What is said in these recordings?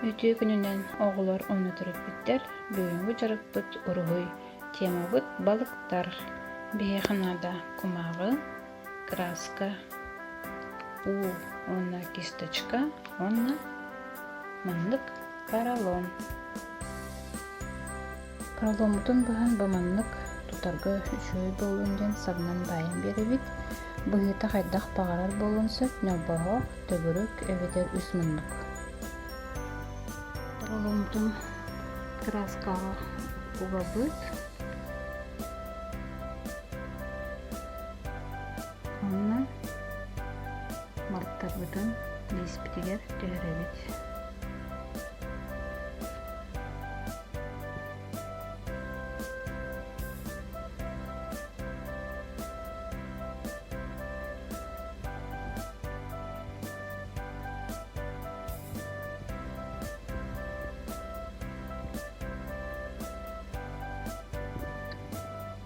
Үтүө күнүнэн оҕолор уонна төрөппүттэр бүгүҥҥү дьарыкпыт уруһуй, темабыт балыктар. Биһиэхэ наада кумааҕы, краска, уу уонна кисточка уонна маннык поролон. Пороломмутун быһан бу маннык тутарга үчүгэй буоллун диэн сабынан баайан биэрэбит. Быһыыта хайдах баҕарар буолуон сөп, ньолбоһох, төгүрүк эбэтэр үс муннук. Пороломмутун краскаҕа угабыт. Уонна балыктарбытын лииспитигэр түһэрэбит.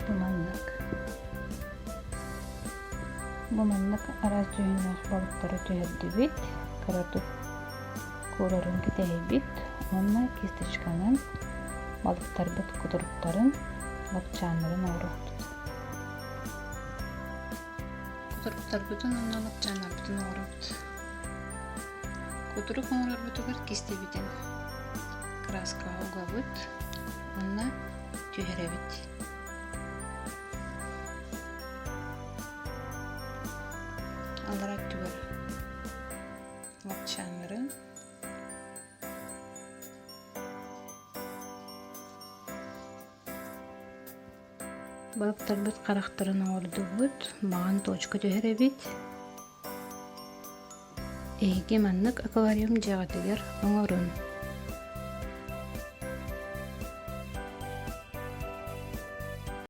Бу маннык. Бу маннык араас дьүһүннээх балыктары түһэрдибит. Кыратык куурарын кэтэһэбит уонна кисточканан балыктарбыт кутуруктарын, лапчааннарын оҥоруохпут. Кутуруктарбытын уонна лапчааннарбытын оҥоробут. Кутурук оҥорорбутугар кистэбитин краскаҕа угабыт уонна түһэрэбит. Аллара өттүгэр лапчааннарын Балыктарбыт харахтарын оҥордубут, маҕан точка түһэрэбит. Эһиги маннык аквариум дьиэҕитигэр оҥорун.